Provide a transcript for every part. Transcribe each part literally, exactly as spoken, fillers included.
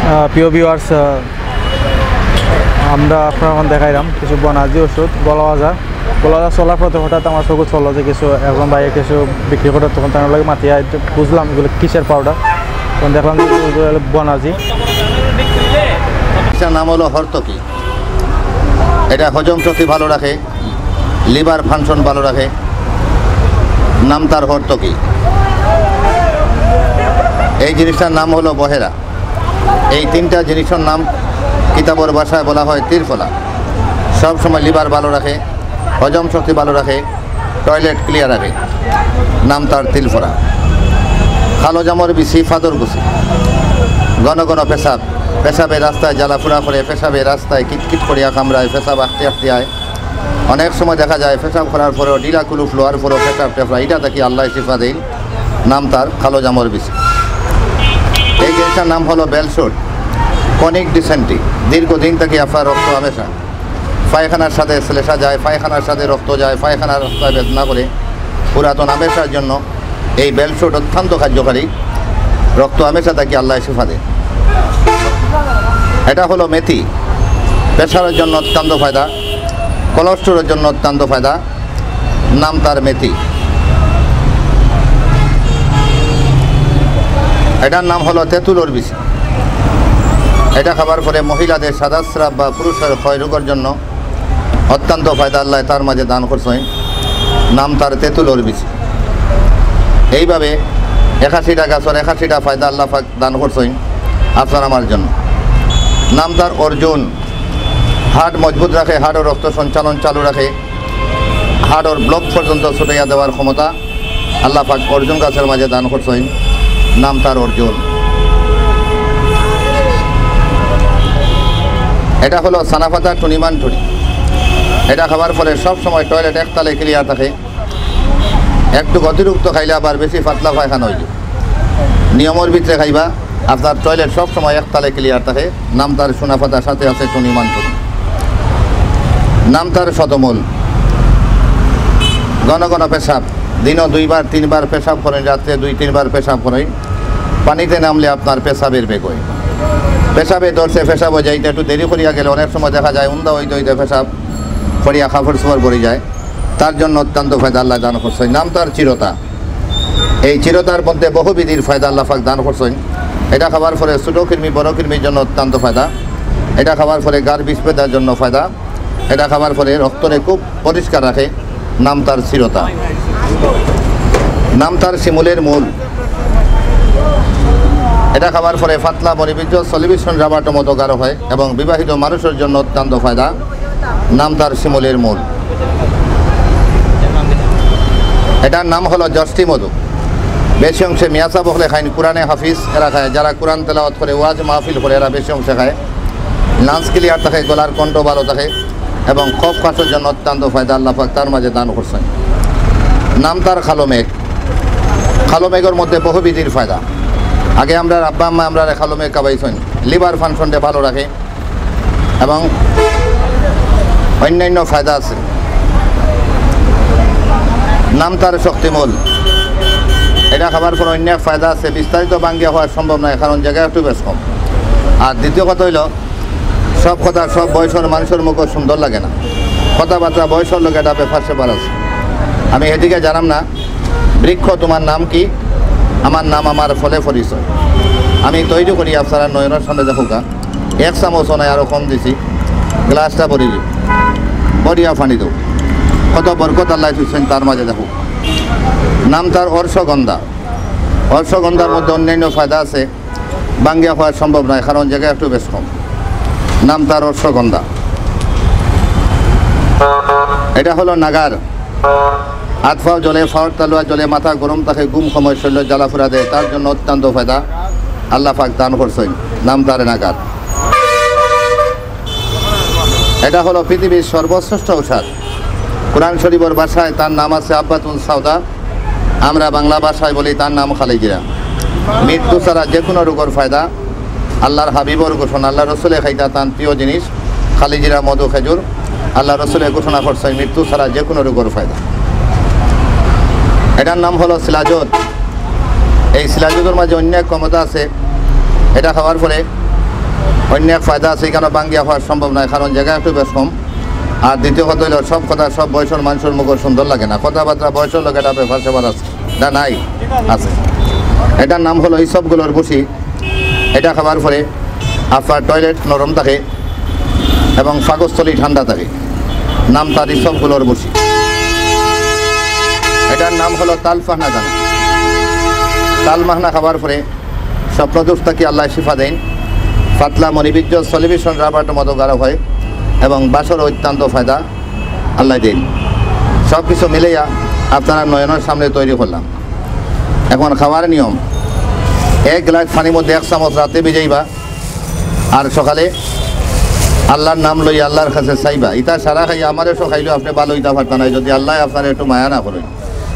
আহ, প্রিয় ভিউয়ার্স, আমরা আপনার এখন দেখাইলাম কিছু বনাজি ওষুধ, গলা ভাজা। গলা ভাজা চলার পথে হঠাৎ আমার চোখে চললো যে কিছু একজন ভাইয়ে কিছু বিক্রি করে, তখন তার লগে মাতিয়া একটু বুঝলাম এগুলো কিসের পাউডার। তখন দেখলাম যে এগুলো হলো বনাজি। এটার নাম হলো হর্তকি। এটা হজম শক্তি ভালো রাখে, লিভার ফাংশন ভালো রাখে। নাম তার হর্তকি। এই জিনিসটার নাম হলো বহেরা। এই তিনটা জিনিসের নাম কিতাবর ভাষায় বলা হয় ত্রিফলা। সব সময় লিভার ভালো রাখে, হজম শক্তি ভালো রাখে, টয়লেট ক্লিয়ার রাখে। নাম তার ত্রিফলা। কালো জামর বিচি, ফাদর গুছি, ঘন ঘন পেশাব, পেশাবে রাস্তায় জ্বালাফুড়া করে, পেশাবে রাস্তায় কিটকিট করিয়া কামড়ায়, পেশাব আটতে আটতে আয়। অনেক সময় দেখা যায় পেশাব করার পরেও ঢিলা কুলুপ লওয়ার পরেও পেশাব টেফরা, এটা থাকি আল্লাহ শিফা দেইন। নাম তার কালো জামর বিচি। এই জিনিসটার নাম হলো বেলসুট, ক্রনিক ডিসেন্ট্রি। দীর্ঘদিন থাকি আপনার রক্ত হামেশা পায়খানার সাথে শ্লেষা যায়, পায়খানার সাথে রক্ত যায়, পায়খানার রাস্তায় বেদনা করে, পুরাতন হামেশার জন্য এই বেলসুট অত্যন্ত কার্যকারী। রক্ত হামেশা থাকি আল্লাহ শিফা দেয়। এটা হলো মেথি, প্রেশারের জন্য অত্যন্ত ফায়দা, কোলেস্টেরলের জন্য অত্যন্ত ফায়দা। নাম তার মেথি। এটার নাম হলো তেঁতুলর বিচি। এটা খাবার পরে মহিলাদের সাদা স্রাব বা পুরুষের ক্ষয় রোগের জন্য অত্যন্ত ফায়দা আল্লাহ তার মাঝে দান করছইন। নাম তার তেঁতুলর বিচি। এইভাবে একাশিটা গাছর একাশিটা ফায়দা আল্লাহ পাক দান করছইন আপনার আমার জন্য। নাম তার অর্জুন। হার্ট মজবুত রাখে, হার্টও রক্ত সঞ্চালন চালু রাখে, হার্টর ব্লক পর্যন্ত ছুটাইয়া দেওয়ার ক্ষমতা আল্লাহ পাক অর্জুন গাছের মাঝে দান করছইন। নাম তার অর্জুন। এটা হলো সানাফাতা টুনিমান টুনি। এটা খাবার পরে সব সময় টয়লেট একতালে ক্লিয়ার থাকে। একটু অতিরিক্ত খাইলে আবার বেশি পাতলা পায়খানা অইল। নিয়মর ভিতরে খাইবা, আপনার টয়লেট সব সময় একতালে ক্লিয়ার থাকে। নাম তার সোনাফাতা, সাথে আছে টুনিমান টুনি। নাম তার শতমূল। ঘন ঘন পেশাব, দিনও দুইবার তিনবার পেশাব করেন, রাত্রে দুই তিনবার পেশাব করেন। পানিতে নামলে আপনার পেশাবের বেগ হয়। পেশাবে ধরছে, পেশাবও যাইতে একটু দেরি করিয়া গেলে অনেক সময় দেখা যায় উন্দা হইতে হইতে পেশাব করিয়া কাপড় চোপড় ভরি যায়। তার জন্য অত্যন্ত ফায়দা আল্লাহ দান করছইন। নাম তার চিরতা। এই চিরতার মধ্যে বহুবিধর ফায়দা আল্লাহ পাক দান করছইন। এটা খাবার পরে ছোট কৃমি, বড় কৃমির জন্য অত্যন্ত ফায়দা। এটা খাবার পরে গার বিষ বেধার জন্য ফায়দা। এটা খাবার পরে রক্তরে খুব পরিষ্কার রাখে। নাম তার চিরতা। নাম তার শিমুলের মূল। এটা খাবার পরে পাতলা মণিবীর্য, সলিউশন রাবারর মতো গাঢ় হয় এবং বিবাহিত মানুষের জন্য অত্যন্ত ফায়দা। নাম তার শিমুলের মূল। এটার নাম হলো যষ্টি মধু। বেশি অংশে মিয়াসাব অকলে খাইন, কোরআনে হাফিজ এরা খায়, যারা কোরআন তেলাওয়াত করে, ওয়াজ মাহফিল করে, এরা বেশি অংশে খায়। লাংস ক্লিয়ার থাকে, গলার কণ্ঠ ভালো থাকে এবং কফ কাশির জন্য অত্যন্ত ফায়দা আল্লাহ পাক তার মাঝে দান করছইন। নাম তার কালো মেঘ। কালো মেঘর মধ্যে বহুবিধর ফায়দা। আগে আমরার আব্বা আম্মা আমরারে কালো মেঘ খাবাইছইন, লিভার ফাংশনটা ভালো রাখে এবং অন্যান্য ফায়দা আছে। নাম তার শক্তিমূল। এটা খাবার পর অনেক ফায়দা আছে, বিস্তারিত ভাঙ্গিয়া কওয়া সম্ভব নয়, কারণ জায়গা একটু বেশ কম। আর দ্বিতীয় কথা হইল, সব কথা সব বয়সর মানুষর মুখো সুন্দর লাগে না, কথাবার্তা বয়সর লগে একটা ব্যাপার স্যাপার আছে। আমি এদিকে জানাম না। বৃক্ষ, তোমার নাম কি? আমার নাম আমার ফলে পরিচয়। আমি তৈরি করি, আপনারা নয়নর সামনে দেখুক্কা। এক চামচ নাই, আরো কম দিছি, গ্লাসটা ভরি দিও, ভরিয়া পানি দেও। কত বরকত আল্লাহ থুইছইন তার মাঝে, দেখো। নাম তার অর্শগন্ধা। অর্শগন্ধার মধ্যে অন্যান্য ফায়দা আছে, ভাঙ্গিয়া কওয়া সম্ভব নয়, কারণ জায়গা একটু বেশ কম। নাম তার অর্শগন্ধা। এটা হলো নাগার। হাত পাও জ্বলে, পাওর তালুয়া জ্বলে, মাথা গরম থাকে, ঘুম কম অয়, শরীরো জ্বালা ফুরা দেয়, তার জন্য অত্যন্ত ফায়দা আল্লাহ পাক দান করছইন। নাম তার নাগার। এটা হলো পৃথিবীর সর্বশ্রেষ্ঠ ঔষধ। কোরআন শরীফর ভাষায় তার নাম আছে হাব্বাতুন সাউদা, আমরা বাংলা ভাষায় বলি তার নাম কালিজিরা। মৃত্যু ছাড়া যে কোনো রোগর ফায়দা। আল্লাহর হাবিবর ঘোষণা, আল্লাহর রসুলে খাইতা তান প্রিয় জিনিস কালিজিরা, মধু, খেজুর। আল্লাহর রসুলে ঘোষণা করছইন মৃত্যু ছাড়া যে কোনো রোগর ফায়দা। এটার নাম হলো সিলাজত। এই সিলাজতর মাঝে অনেক ক্ষমতা আছে। এটা খাওয়ার পরে অন্য এক ফায়দা আছে, এখানো ভাঙ্গিয়া খাওয়া সম্ভব নয়, কারণ জাগা একটু বেশ কম। আর দ্বিতীয় কথা অইলো, সব কথা সব বয়সর মানুষর মুখো সুন্দর লাগে না, কথাবার্তা বয়সর লগে একটা ব্যাপার স্যাপার আছে, না নাই? আছে। এটার নাম হলো ইসবগুলর ভুসি। এটা খাবার পরে আপনার টয়লেট নরম থাকে এবং পাকস্থলী ঠান্ডা থাকে। নাম তার ইসবগুলর ভুসি। এটার নাম হলো তালফাহনা দানা। তালমাহনা খাবার পরে স্বপ্নদোষ থাকি আল্লায় শিফা দেইন। পাতলা মণিবীর্য, সলিভিশন, রাবারর মতো গাঢ় হয় এবং বাসর অত্যন্ত ফায়দা আল্লায় দেইন। সব কিছু মিলাইয়া আপনারার নয়নর সামনে তৈরি করলাম। এখন খাওয়ার নিয়ম, এক গ্লাস পানির মধ্যে এক চামচ রাতে ভিজাইবা, আর সকালে আল্লার নাম লইয়া আল্লার কাছে চাইবা। ইতা সারা খাইয়া আমারে সব খাইলেও আপনে ভালা অইতা পারতা নায়, যদি আল্লায় আপনারে একটু মায়া না করইন।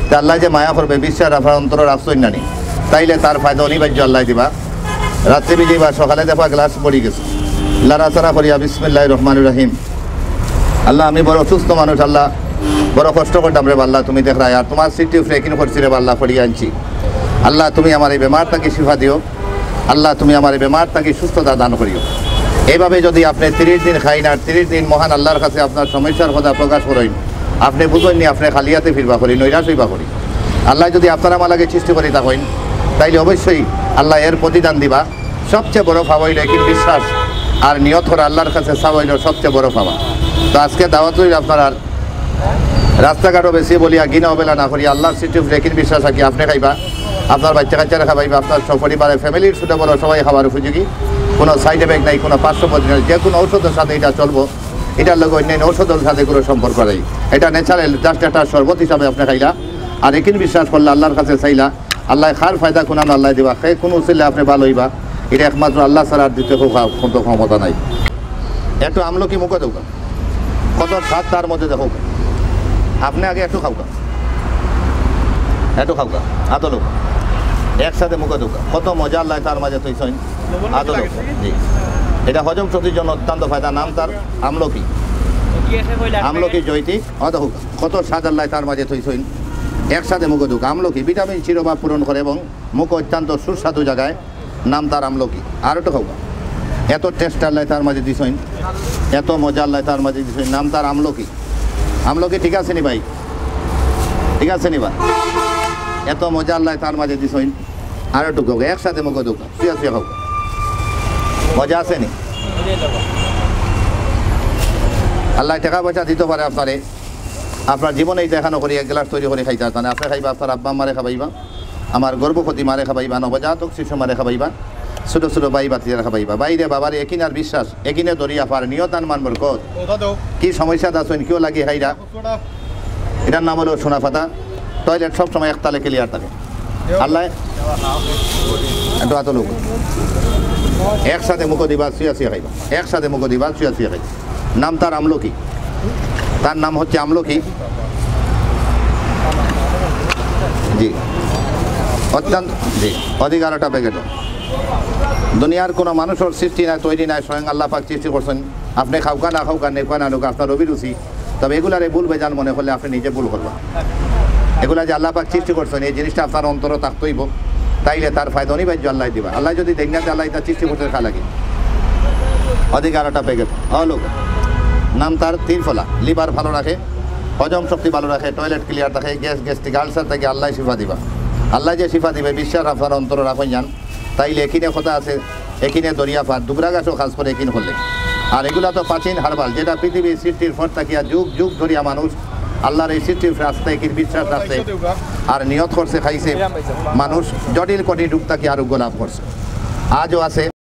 তে আল্লায় যে মায়া করবে, বিশ্বাস আপনার অন্তরো রাখছইন না নি, তাইলে তার ফায়দা অনিবার্য আল্লায় দিবা। রাত্রে ভিজাইবা, সকালে দেখবা গ্লাস ভরি গেছে, লাড়াচাড়া করিয়া বিসমিল্লাহির রহমানির রহিম। আল্লাহ, আমি বড় অসুস্থ মানুষ, আল্লাহ, বড় কষ্ট করতাম রে বা আল্লাহ, তুমি দেখরায়, আর তোমার স্মৃতি ফ্রেকিং করছি রে বা আল্লাহ, ফড়িয়া আনছি। আল্লাহ, তুমি আমার এই বেমার থাকি শিফা দিও। আল্লাহ, তুমি আমার এই বেমার থাকি সুস্থতা দান করিও। এইভাবে যদি আপনে তিরিশ দিন খাইন আর তিরিশ দিন মহান আল্লার কাছে আপনার সমস্যার কথা প্রকাশ করইন, আপনে বুঝইন নি, আপনে খালি আতে ফিরবা করি, নৈরাশ অইবা করি। আল্লায় যদি আপনার আমার লাগি সৃষ্টি করি থাকইন, তাইলে অবশ্যই আল্লায় এর প্রতিদান দিবা। সবচেয়ে বড় পাওয়া অইলো একিন বিশ্বাস আর নিয়ত করা, আল্লার কাছে চাওয়া অইলো সবচেয়ে বড় পাওয়া। তো আজকে দাওয়াত রইল আপনারার, রাস্তাঘাটো বেশি বলিয়া ঘিনা অবহেলা না করি আল্লার স্মৃতি উপরে একিন বিশ্বাস রাখি আপনে খাইবা, আপনার বাচ্চা কাচ্চারে খাওয়াইবা, আপনার সপরিবারে ফ্যামিলির ছোট বড় সবাই খাওয়ার উপযোগী। কোনো সাইড এফেক্ট নাই, কোনো পার্শ্ব প্রতিক্রিয়া নাই, যে কোনো ঔষধর সাথে এটা চলবো। এটার লগে অন্যান্য ঔষধর সাথে কোনো সম্পর্ক নাই। এটা ন্যাচারাল, জাস্ট একটা শরবত হিসাবে আপনে খাইলা। আর একিন বিশ্বাস করলা, আল্লার কাছে চাইলা, আল্লায় কার ফায়দা কুনানো আল্লায় দিবা, কে কুন উসিলায় আপনে ভালা অইবা, এটা একমাত্র আল্লা ছাড়া আর দ্বিতীয় কেউ কা-, কুনতা ক্ষমতা নাই। একটু আমলকি মুখো দেউক্কা, কত স্বাদ তার মধ্যে দেখউক্কা। আপনে আগে একটু খাউক্কা, একটু খাউক্কা, আতো লউক্কা, একসাথে মুখো দেউক্কা, কত মজা আল্লায় তার মাঝে থইছইন। আতো লউক্কা, জি, এটা হজম শক্তির জন্য অত্যন্ত ফায়দা। নাম তার আমলকি, আমলকি জয়তী, আতো লউক্কা। কত স্বাদ আল্লায় তার মাঝে থইছইন, একসাথে মুখো দেউক্কা। আমলকি ভিটামিন সির অভাব পূরণ করে এবং মুখো অত্যন্ত সুস্বাদু জাগায়। নাম তার আমলকি। আর একটু খাউক্কা, এত টেস্ট আল্লায় তার মাঝে দিছইন, এত মজা আল্লায় তার মাঝে দিছইন। নাম তার আমলকি। আমলকি ঠিক আছে নি ভাই? ঠিক আছে নি বা? এত মজা আল্লায় তার মাঝে দিছইন। আর একটু খাউক্কা, একসাথে মুখো দেউক্কা, শুয়া শুয়া খাউক্কা। মজা আছে নি? আল্লায় টেকা পয়সা দিতো পারে আপনারে, আপনার জীবনে ইতা এখানো করি এক গ্লাস তৈরি করি খাইতা পারতা না। আপনে খাইবা, আপনার আব্বা আম্মারে খাবাইবা, আমার গর্ভবতী মারে খাবাইবা, নবজাতক শিশু মারে খাবাইবা, ছোট ছোট ভাই ভাতিজারে খাবাইবা। ভাইরে বাবারে, একিন আর বিশ্বাস, একিনে দরিয়া পার, নিয়ত আন মান বরকত। কি সমস্যাত আছইন, কিও লাগি খাইরা? এটার নাম হলো সোনা পাতা। টয়লেট সবসময় একতালে ক্লিয়ার থাকে। আল্লাহ, একটু আতো লউক্কা। একসাথে মুখো দিবা, শুয়া শুয়া খাইবা। একসাথে মুখো দিবা, শুয়া শুয়া খাইবা। নাম তার আমলকি, তার নাম হচ্ছে আমলকি। জি, অত্যন্ত, জি, অধিক আরোটা প্যাকেট। দুনিয়ার কোনো মানুষর সৃষ্টি নাই, তৈরি নাই, স্বয়ং আল্লাহ পাক সৃষ্টি করছইন। আপনে খাউক্কা না খাউক্কা, নেউক্কা না নেউক্কা, আপনার অভিরুচি। তবে এগুলারে ভুল বেজাল মনে করলে আপনে নিজে ভুল করবা। এগুলা যে আল্লাহ পাক সৃষ্টি করছইন, এই জিনিসটা আপনার অন্তরো থাকতো অইবো, তাইলে তার ফায়দা অনিবার্য আল্লায় দিবা। আল্লায় যদি দেইন না, তে আল্লায় ইতা সৃষ্টি করছইন কার লাগি? অধিক আরোটা প্যাকেট। অলোক, নাম তার ত্রিফলা, লিভার ভালো রাখে, হজম শক্তি ভালো রাখে, টয়লেট ক্লিয়ার রাখে, গ্যাস, গ্যাস্ট্রিক, আলসার থাকি আল্লায় শিফা দিবা। আল্লায় যে শিফা দিবা, বিশ্বাস আপনার অন্তরো রাখইন যান। তাইলে একিনে কথা আছে, একিনে দরিয়া পার, দুবরা গাছও কাজ করে একিন করলে। আর এগুলা তো প্রাচীন হারবাল, যেটা পৃথিবীর সৃষ্টির পর থাকিয়া যুগ যুগ ধরিয়া মানুষ আল্লার এই সৃষ্টির রাস্তায় একিন বিশ্বাস রাখছে, আর নিয়ত করছে, খাইছে। মানুষ জটিল কঠিন রোগ থাকি আরোগ্য লাভ করছে, আজও আছে।